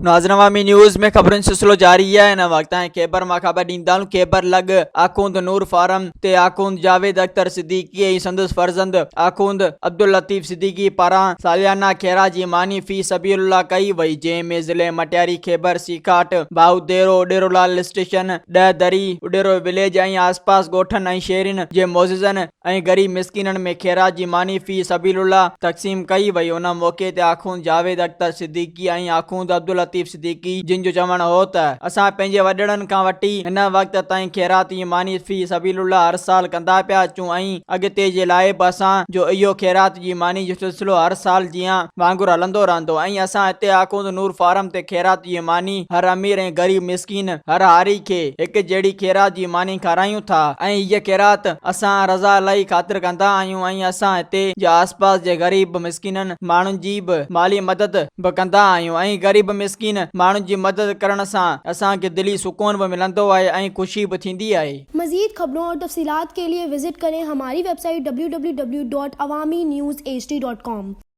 ناظرين عوامي نيوز ۾ خبرن جو سلسلو جاري آهي هن وقت تائين خيبر مان خبر ڏيندا هلون خيبر لڳ آخوند نور فارم تي آخوند جاويد اختر صديقي ۽ سندس فرزند آخوند عبداللطيف صديقي پاران ساليانه خيرات جي ماني في سبيل الله ڪئي وئي جنهن ۾ ضلعي مٽياري خيبر سيکاٽ باهوديرو اڏيرو لال اسٽيشن ڏهه دري اڏيرو وليج ۽ آسپاس ڳوٺن ۽ شهرين جي معززن ۽ غريب مسڪينن ۾ خيرات جي ماني في سبيل الله تقسيم ڪئي وئي ان موقعي تي آخوند جاويد اختر صديقي ۽ آخوند عبداللطيف صديقي جن جو چوڻ هو ته اسان پنهنجي وڏڙن کان وٺي هن وقت تائين خيرات جي ماني في سبيل الله هر سال ڪندا پيا اچون ۽ اڳتي جي لاء به اسان جو اهو خيرات جي ماني جو سلسلو هر سال جيان وانگر هلندو رهندو ۽ اسان هتي آخوند نور فارم تي خيرات جي ماني هر امير ۽ غريب مسڪين هر هاري کي هڪ جهڙي خيرات جي ماني کارايون ٿا ۽ هيء خيرات اسان رضا الاهي خاطر ڪندا آهيون ۽ اسان هتي جي آس پاس جي غريب مسڪينن ماڻهن جي به مالي مدد به ڪندا آهيون ۽ غريب مسڪين ماڻهن جي مدد ڪرڻ سان اسان کي دلي سڪون به ملندو آهي ۽ خوشي به ٿيندي آهي. مزيد خبرون اور تفصيلات کے لئے وزٽ ڪرين ھماري web site W W W dot Awami news H D dot com.